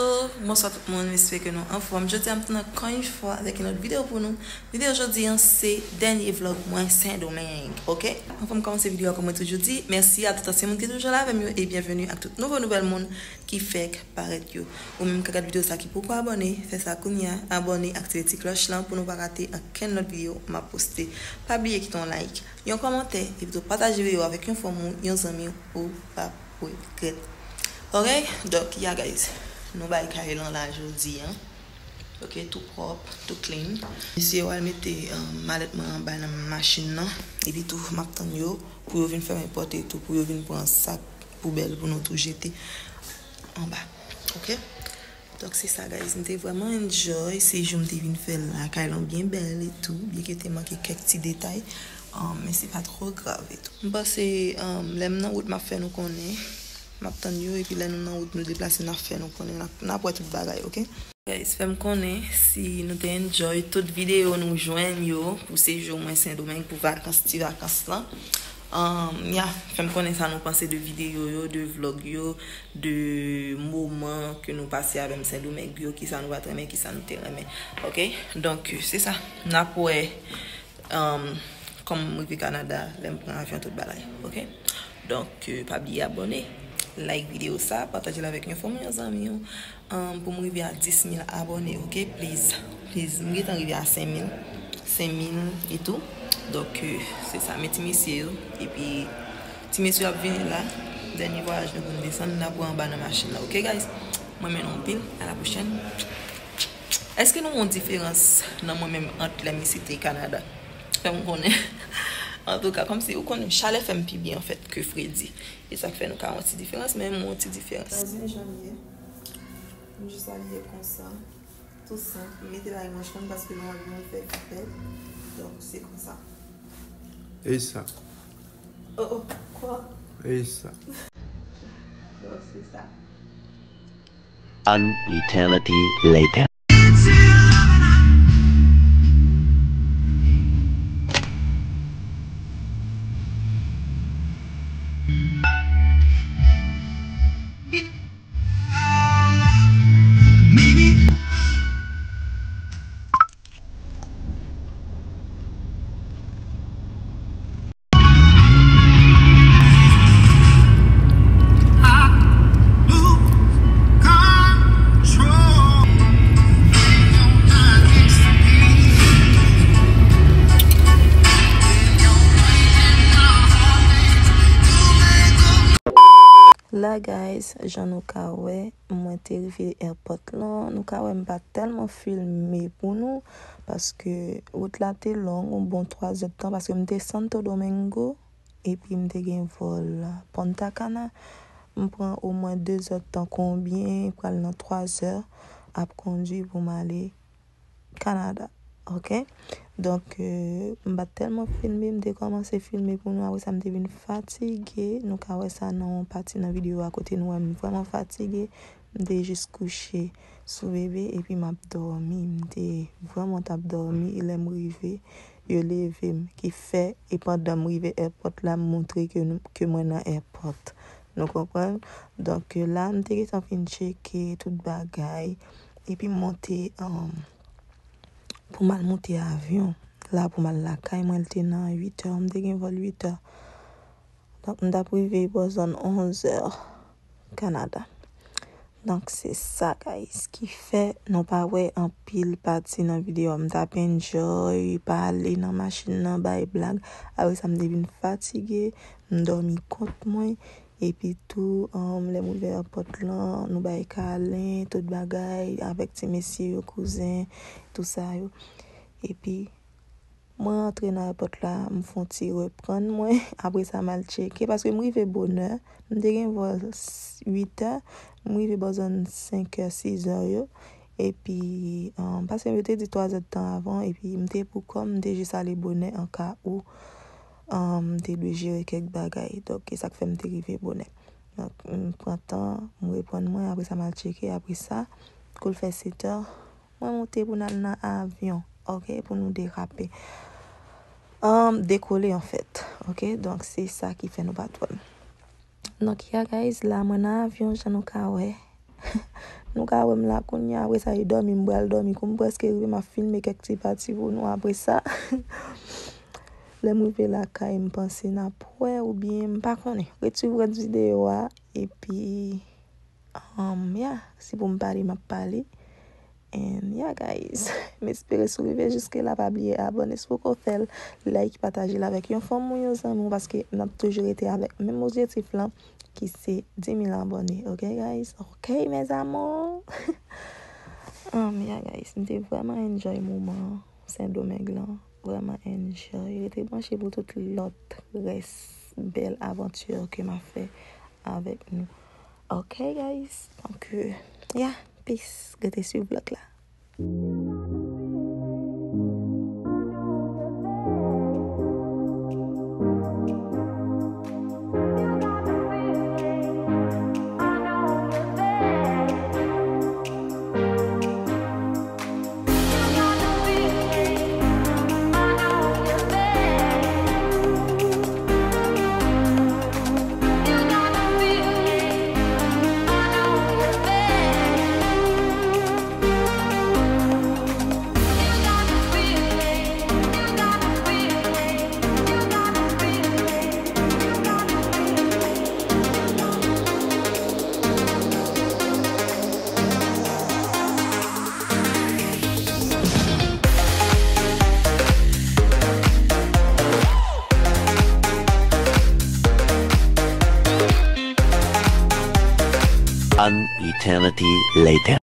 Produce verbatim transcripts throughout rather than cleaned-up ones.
Hello, bonswa tout moun, m espere ke nou anfòm. Jodi a m tounen ankò yon fwa avèk yon lòt videyo pou nou. Videyo jodi an se dènye vlog mwen Sendomeng, oke? Anvan m kòmanse videyo a, kòm mwen toujou di, mèsi a tout ansyen moun ki toujou la avè m yo e byenveni ak tout nouvo nouvèl moun ki fèk parèt yo. Ou menm k ap gad videyo sa ki poko abòne, fè sa kounye a, abòne, aktive ti klòch lan pou nou pa rate okenn lòt videyo m ap poste. Pa bliye kite yon like, yon kòmantè, epi tou pataje videyo avèk yon fanmi w, yon zanmi w, ou p ap regrèt. Oke, donk, ya guys, nou bay kay lan la jodi an. Oke, tou pwòp, tou clean. Mesye yo al mete, um, malèt mwen anba nan machin nan. Epi tou, m ap tann yo pou yo vin fèmen pòt e tou, pou yo vin pran sak poubèl pou nou tou jete anba. Oke? Donk, se sa, guys. M te vrèman enjoy sejou m te vin fè la. Kay lan byen bèl e tou, byenke te manke kèk ti detay, um, men se pa twò grav e tou. M panse, um, lè m nan wout, m ap fè nou konnen. M ap tann yo, epi lè nou nan wout, nou deplase, n ap fè nou konnen, n ap, n ap wè tout bagay, oke? Guys, fè m konnen si nou te enjoy tout videyo nou jwenn yo pou sejou mwen Sendomeng pou vakans, ti vakans lan. Um, ya, fè m konnen sa nou panse de videyo yo, de vlog yo, de moman ke nou pase avè m Sendomeng yo, kisa nou pa t renmen, kisa nou te renmen. Oke? Donk, se sa. N ap wè, um, kòman m rive Kanada, lè m pran avyon, tout bagay. Oke? Donk, euh, pa bliye abòne, like videyo sa, pataje l avèk yon fanmi, yon zanmi w, um, pou m rive a dis mil abòne, oke? Please, please, m gentan rive a senk mil, senk mil e tou. Donk, euh, se sa, men ti mesye yo, epi ti mesye yo ap vini la, dènye vwayaj nou pou n desann, n ap wè anba nan machin nan, oke, guys? Mwen renmen nou anpil, a la pwochèn. Èske nou wè yon diferans nan mwen menm ant lè m site Kanada? Fè m konnen. Antouka, kòmsi ou konnen, chalè fè m pi byen, anfèt, ke fredi. E sa k fè nou ka wè yon ti diferans, men m wè yon ti diferans. Dans une jambe, m jis abiye konsa. Tou senp, m mete bagay mwen chanm paske nan avyon m fè kapèl. Donk, se konsa. E sa. Oh, oh, kwa? E sa. Donk, se sa. An eternity later. La, guys, jan nou ka wè, mwen te rive airport lan. Nou ka wè m pa tèlman filme pou nou, paske wout la te long, yon bon twa zè tan, paske m te Santo Domingo, epi m te gen vòl Punta Cana. M pran omwen de zè tan konbyen, pral nan twa zè, ap kondwi pou m ale Kanada, oke? Donk, euh, m pa t tèlman filme, m te kòmanse filme pou nou, apre sa m te vin fatige. Nou ka wè sa nan yon pati nan videyo a kote nou wè m vrèman fatige. M te jis kouche sou bebe epi m ap dòmi. M te vrèman t ap dòmi, e lè m rive, yo leve m. Ki fè, e pandan m rive airport la, m montre ke nou, ke mwen nan airport. Nou konprann? Donk, la, m te gentan fin tcheke tout bagay. Epi m monte, um, pou m al monte avyon. La, pou m al lakay mwen, l te nan uit è. M te gen vòl uit è. Donk, m t ap rive bò zòn onz è Kanada. Donk, se sa, guys, ki fè nou pa wè anpil pati nan videyo a. M t ap enjoy, pale nan machin nan, bay blag. Apre sa, m te vin fatige, m dòmi kont mwen. Epi tou, um, lè m rive airport lan, nou bay kalen, tout bagay, avèk ti mesye yo, kouzen, tout sa yo. Epi, mwen antre nan airport la, m fè yon ti reprann mwen. Apre sa, m al tcheke, paske m rive bonè. M te gen vòl s-, uit è, m rive bò zòn senk è, sis è yo. Epi, um, paske yo te di twa zè tan avan, epi m te pou kò m, m te jis ale bonè an ka ou, um, m te dwe jere kèk bagay. Donk, e sa k fè m te rive bonè. Donk, m pran tan, m reprann mwen, apre sa, m al tcheke, apre sa, kou l fè sèt è, mwen monte pou n al nan avyon, oke, pou nou derape. Um, dekole, anfèt, oke? Donk, se sa ki fè nou pa t wè m. Donk, ya, guys, la, mwen nan avyon, jan nou ka wè. Nou ka wè m la kounye a, apre sa, e dòmi m pral dòmi. Kou m prèske rive, m ap filme kèk ti pati pou nou apre sa. Lè m rive lakay, m panse n ap wè, oubyen m pa konnen. Ret swiv rès videyo a, epi, um, yeah, si pou m pale, m ap pale. And yeah, guys, m espere si w rive jiske la, pa bliye abòne si w poko fè l, like, pataje l avèk yon fanmi w, yon zanmi w, paske n ap toujou rete avèk menm objektif lan, ki se dis mil abòne, ok, guys? Ok, mes amours. Um, yeah, guys, m te vrèman enjoy moman Sendomeng lan. Vrèman enjoy. Rete branche pou tout lòt rès bèl avanti ke m ap fè avèk nou. Ok, guys? Donk, euh, yeah, peace. Rete swiv vlòg la. An eternity later.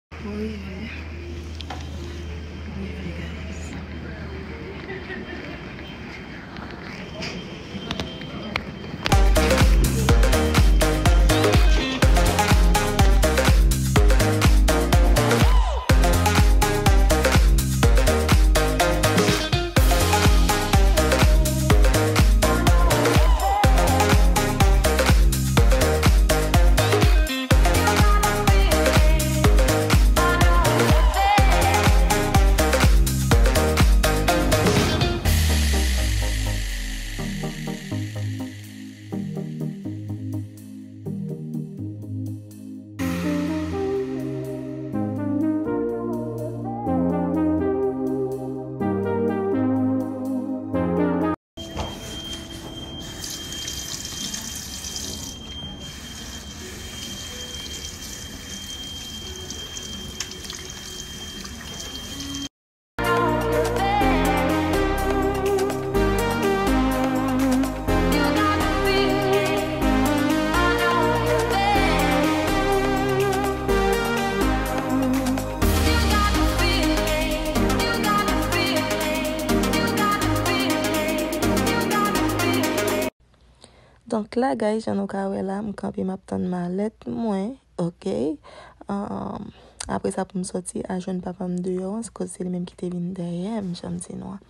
Donk la, guys, jan nou ka wè la, m kanpe, m ap tann malèt mwen, ok? Um, apre sa, pou m sòti al jwenn papa m deyò an, se koz se li menm ki te vin dèyè m, jan m di nou an.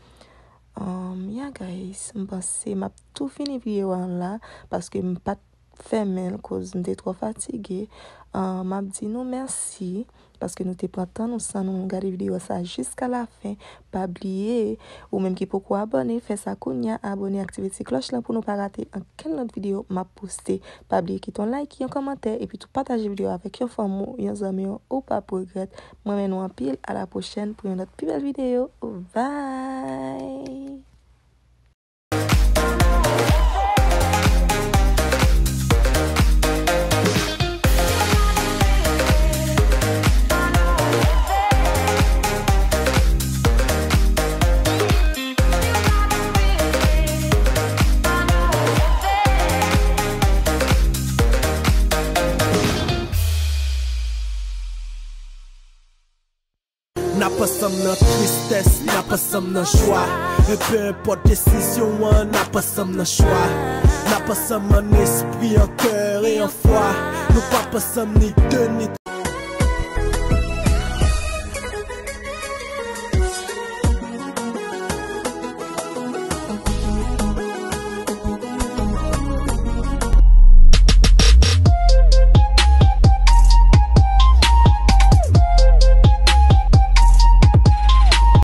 Um, yeah, guys, m panse m ap tou fini videyo an la, paske m pa t fèmen l, koz m te twò fatige. Um, m ap di nou mèsi. Paske nou te pran tan nou san nou, nou gade videyo sa jiska lafen. Pa bliye, ou menm ki poko abòne, fè sa kounya, abòne, aktive ti klòch lan pou nou pa rate ankenn lòt videyo m ap poste. Pa bliye kite yon like, yon kòmantè, epi tou pataje videyo avèk yon fanmi w, yon zanmi w, ou p ap regrèt. M renmen nou anpil, a la pwochèn pou yon lòt pi bèl videyo. Bye! N ap ansanm nan tristès, n ap ansanm nan jwa. E pe enpòt desizyon an, n ap ansanm nan chwa. N ap ansanm an espri, an kè e an fwa. Nou p ap ansanm ni de ni